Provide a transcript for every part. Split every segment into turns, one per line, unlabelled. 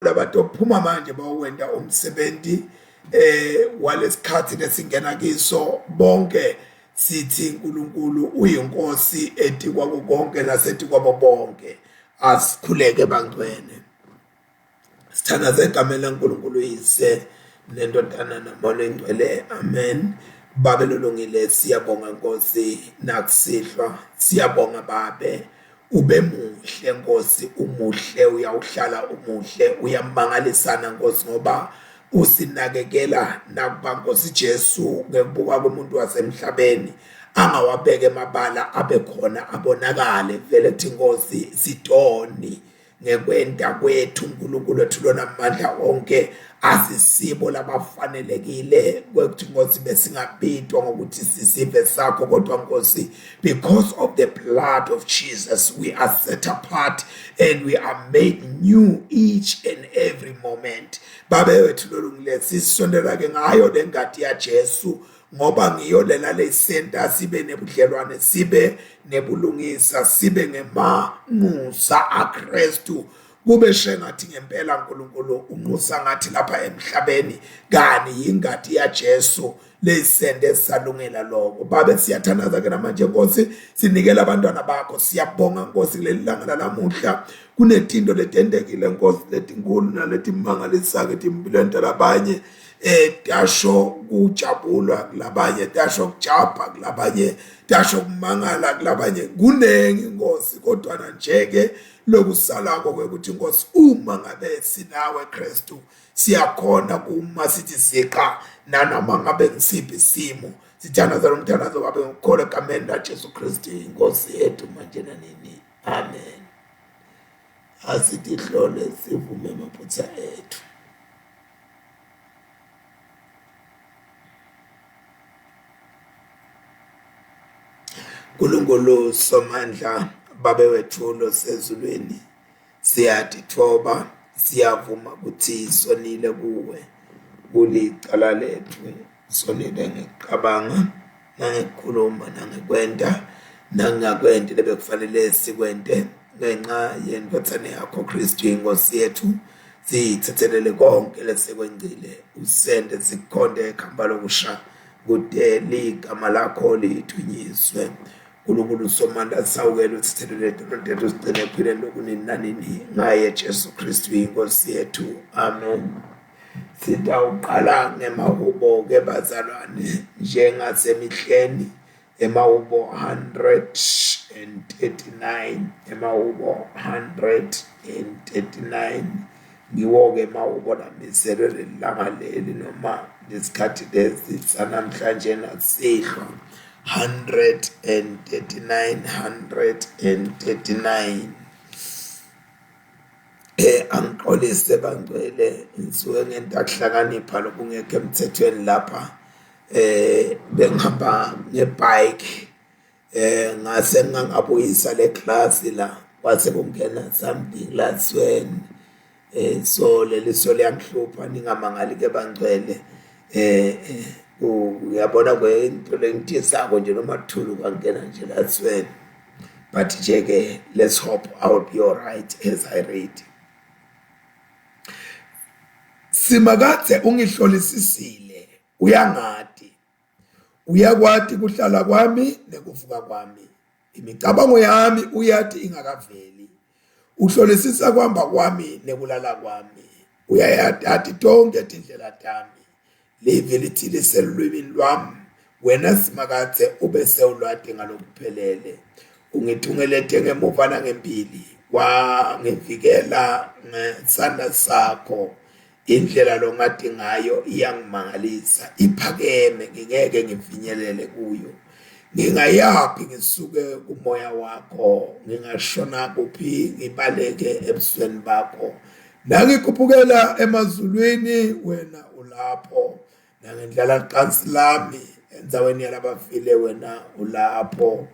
Labatophuma manje bawenta umsebenzi eh walesikhathi lesingena kiso bonke sithi uNkulunkulu uyinkosi etikwako konke nasetikwabo bonke asikhuleke bangcwele sithandaze egameni laNkulunkulu uyise nendodana namoya oyingcwele amen babe lolungile siyabonga Nkosi nakusihlwa siyabonga babe Ube muhle Nkosi, umuhle uyawuhlala umuhle, uyamangalisana Nkosi ngoba usinakekela nakuba Nkosi Jesu ngekubuka komuntu wasemhlabeni angawabeka emabala abe khona abonakale vele kuthi Nkosi sidoni ngekwenta kwethu uNkulunkulu wethu lona mandla onke asisibo labafanelekile kwekuthi Nkosi besingabitwa ngokuthi sisive sakho kodwa Nkosi because of the blood of Jesus we are set apart and we are made new each and every moment babe wethu lolungile sisondela ke ngayo lengadi yaJesu ngoba ngiyo lena lesenta sibe nebudlelwane sibe nebulungisa sibe ngemanxusa aKristu kube shengathi ngempela uNkulunkulu unxusa ngathi lapha emhlabeni kani yingadi yaJesu lesende salungela lokho babe siyathandaza ke namanje Nkosi sinikela abantwana bakho siyabonga Nkosi kuleli langa lanamuhla kunetinto letendekile Nkosi letinkulu naletimangalisako etimpilweni talabanye eh tasho kujabula kulabanye tasho kujabha kulabanye tasho kumangala kulabanye kunengi inkosi kodwa nje ke lokusalako ke ukuthi inkosi uma ngabe sinawe Kristu siyakhona kuma sithi siqa nanoma ngabe ngisiphi isimo sithandaza lo mthandazo babe ngokukholwa egameni laJesu Kristu inkosi yethu manje nanini amen asitihlole sivume amaphutha ethu Nkulunkulu Somandla Babe wethu losezulwini siyatithoba siyavuma ukuthi sonile kuwe kulicala lethu sonile ngekucabanga nangekukhuluma nangekwenta nangingakwenti lebekufanele sikwente ngenxa yendvodzana yakho Kristu inkosi yethu sithethelele konke lesekwengcile usende sikukhonde ekhamba lokusha kude ligama lakho lithunyiswe uNkulunkulu somandla sawukela usithelele tono tethu sigcine ephileni lokunini nanini ngaye Jesu Kristu inkosi yethu amen sitawuqala ngemahubo ke bazalwane njengasemihleni emahubo 139 emahubo 139 ngiwo-ke emahubo lamiselwe leli langa leli noma lesikhathi lesi sanamhlanje nasihlwa 139 139 eh angixolise bangcwele ngisuke ngento akuhlakanipha lokungekho emthethweni lapha eh bengihamba ngebike eh ngase ngangabuyisa le class la kwase kungena something la sweni eh so leli so liyangihlupha ningamangali ke bangcwele eh, eh uyabona kwento lengithisako nje noma kuthulu kwangena nje la sweni but nje ke let's hope I will be all right as I read Simakadze ungihlolisisile uyangati uyakwati kuhlala kwami nekuvuka kwami imicabango yami uyati ingakaveli uhlolisisa kuhamba kwami nekulala kwami uyayati tonke tindlela tami livi lithi liselulwimini lwami wena simakadze ube sewulwati ngalokuphelele ungithungelete ngemuva nangembili wangivikela ngesandla sakho Indlela longati ngayo iyangimangalisa, iphakeme, ngingeke ngifinyelele kuyo. Ngingayaphi ngisuke kumoya wakho, ngingashona kuphi ngibaleke ebusweni bakho. Nangikhuphukela emazulwini wena ulapho, nangendlala licansi lami endzaweni yalabafile wena ulapho.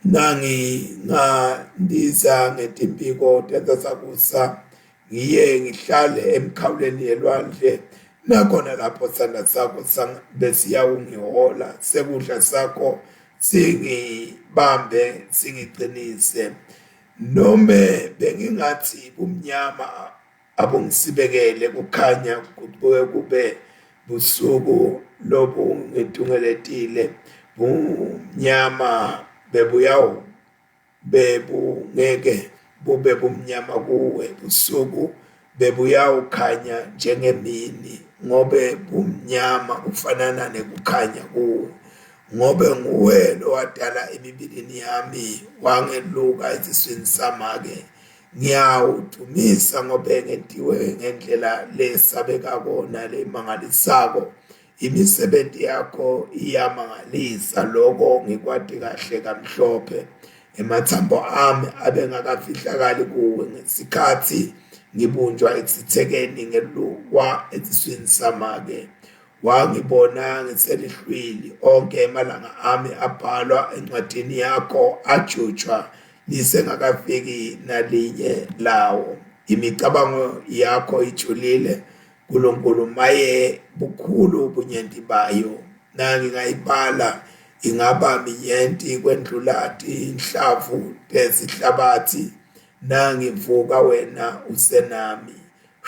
Nangingandiza ngetimpiko tentsatsakusa ngiye ngihlale emikhawuleni yelwandle nakhona lapho sandla sakho besiyawungihola sekudla sakho singibambe singiqinise. Nome bengingatsi bumnyama abungisibekele kukhanya kubuye kube busuku lobungitungeletile bumnyama bebuyawu bebungeke bube bumnyama kuwe busuku bebuyawukhanya njengemini ngobe bumnyama kufanana nekukhanya kuwe ngobe nguwe lowadala emibilini yami wangeluka esiswini samake ngiyawudvumisa ngobe ngentiwe ngendlela lesabekako nalemangalisako Imisebenti yakho iyamangalisa, loko ngikwati kahle kamhlophe. Ematsambo ami abengakafihlakali kuwe ngesikhatsi ngibunjwa ekusithekeni ngelukwa esiswini samake. Wangibona ngiselihlwili, onke emalanga ami abhalwa encwadini yakho ajutshwa lisengakafiki nalinye lawo. Imicabango yakho ijulile Nkulunkulu maye bukhulu bunyenti bayo nangingayibala ingaba minyenti kwendlula tinhlavu tesihlabatsi nangivuka wena usenami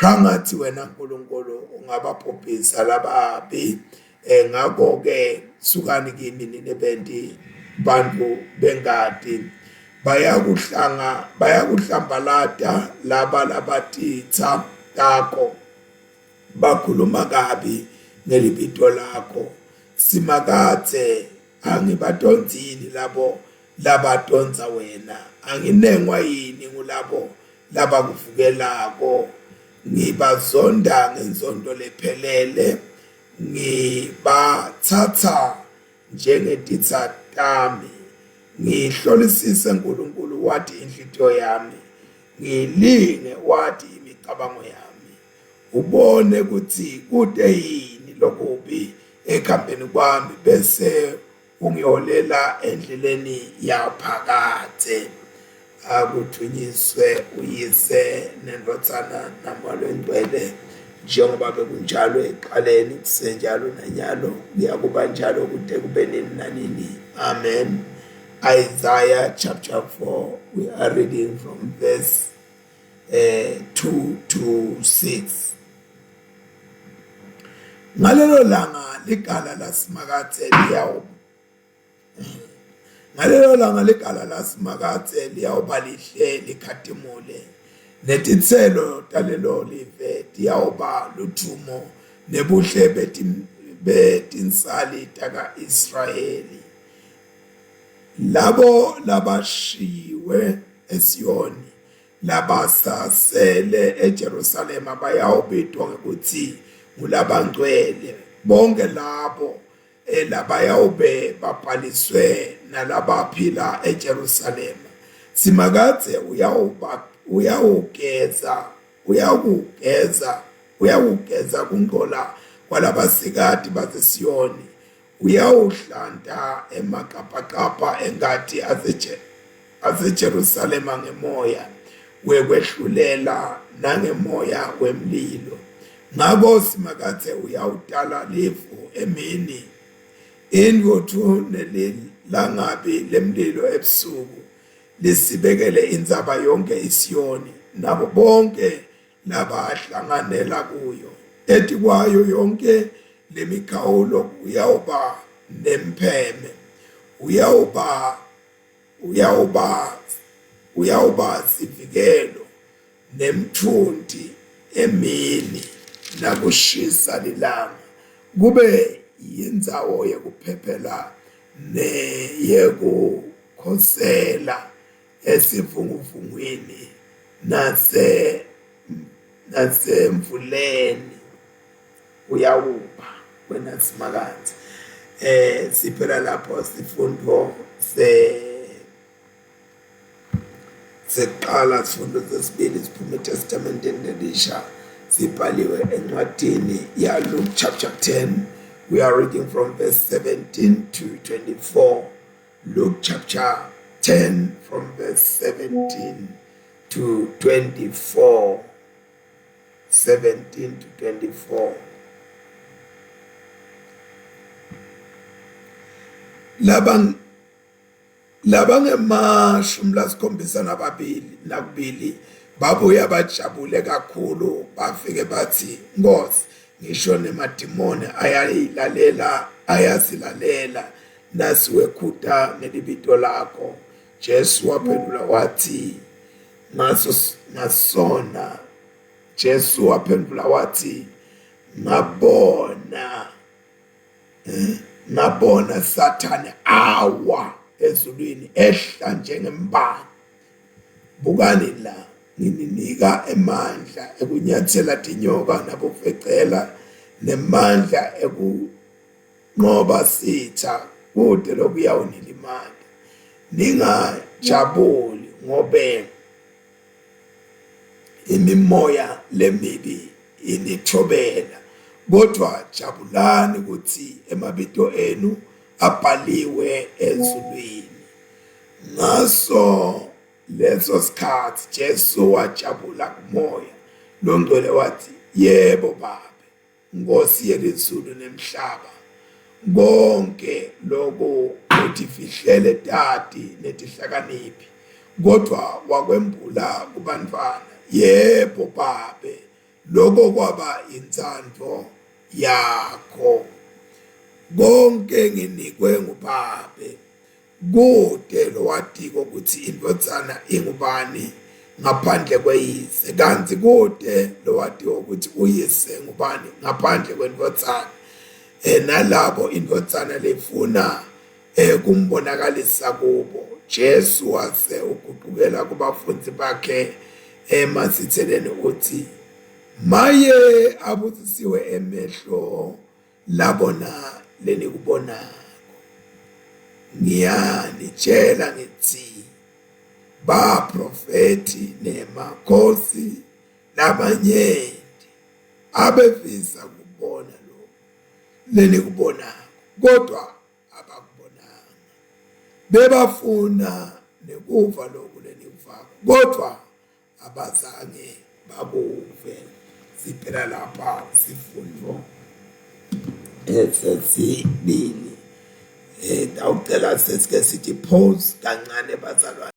shangatsi wena Nkulunkulu ungababhubhisa lababi eh, ngako-ke sukani kimi nine benti bantfu bengati bayakuhlanga bayakuhlambalata laba labatitsa takho bakhuluma kabi ngelibito lakho simakadze angibatondzini labo labatondza wena anginengwa yini ngulabo labakuvukelako ngibazonda ngenzondo lephelele ngibatsatsa njengetitsa tami ngihlolisise nkulunkulu wati inhlitiyo yami ngilinge wati imicabango yami ubone kutsi kute yini lokubi ekuhambeni kwami bese ungiholela endleleni yaphakadze akudvunyiswe uyise nendvodzana namoya longcwele njengoba bekunjalo ekuqaleni kusenjalo nanyalo kuyakuba njalo kude kube nini nanini amen Isaiah chapter 4 we are reading from verse eh 2 to 6 ngalelo langa ligala lasimakadze liyawu ngalelo langa ligala lasimakadze liyawuba lihle likhatimule netitselo talelo live tiyawuba ludvumo nebuhle betinsali taka-Israyeli labo labashiyiwe eSiyoni labasasele eJerusalema bayawubitwa ngekutsi ngulabangcwele bonke labo labayawube babhaliswe nalabaphila eJerusalema Simakadze uyawuba uyawugeza uyawugeza uyawugeza kungcola kwalabasikati baseSiyoni uyawuhlanta emaqapaqapa engati aseJerusalema ngemoya wekwehlulela nangemoya wemlilo. Ngako Simakadze uyawutala lifu emini, intfutfu nelilangabi lemlilo ebusuku, lisibekele intsaba yonkhe iSiyoni nabo bonke labahlanganela kuyo. Etikwayo yonke lemikhawulo kuyawuba nempheme, uyawuba uyawuba uyawuba sivikelo nemtfunti emini nakushisa lilanga kube yindzawo yekuphephela neyekukhosela esivunguvungwini nase nasemvuleni uyawupha wena Simakadze eh siphela lapho sifundo se sekuqala sifundo sesibili siphuma eTestamenteni lelisha sibhaliwe encwadini ya Luke chapter 10 we are reading from verse 17 to 24 Luke chapter 10 from verse 17 to 24 17 to 24 laba Labangemashumi lasikhombisa nababili nakubili babuya bajabule kakhulu bafike bathi Nkosi ngisho nemadimoni ayayilalela ayasilalela nasiwekhuta ngelibito lakho Jesu waphendula wathi ngaso ngasona Jesu waphendula wathi ngabona eh, ngabona Sathane awa ezulwini ehla njengembane bukani la ngininika emandla ekunyathela tinyoka nabofecela nemandla ekunqoba sitha kude lokuyawunilimata ningajabuli ngobe imimoya lemibi inithobela kodwa jabulani ukuthi emabito enu abhaliwe ezulwini ngaso leso sikhathi Jesu wajabula kumoya longcwele wathi yebo baba Nkosi yelizulu nemhlaba konke lokho utifihlele tati netihlakaniphi kodwa wakwembula kubantwana yebo babe lokho kwaba intsandvo yakho konke nginikwe ngubabe Kute lowatiko kutsi indvodzana ingubani ngaphandle kweyise, kantsi kute lowatiko kutsi uyise ngubani ngaphandle kwendvodzana, e, nalabo indvodzana lefuna e, kumbonakalisa kubo. Jesu wase ugucukela kubafundzi bakhe emasitseleni utsi, Maye abusisiwe emehlo labona lenikubonako ngiyanitshela ngithi baprofethi nemakhosi labanyenti abefisa kubona lokhu lenikubonako kodwa abakubonanga bebafuna nekuva lokhu lenikuvako kodwa abazange bakuve siphela lapha sifundo esesibili eh tawucela sesike sithi pause kancane bazalwane.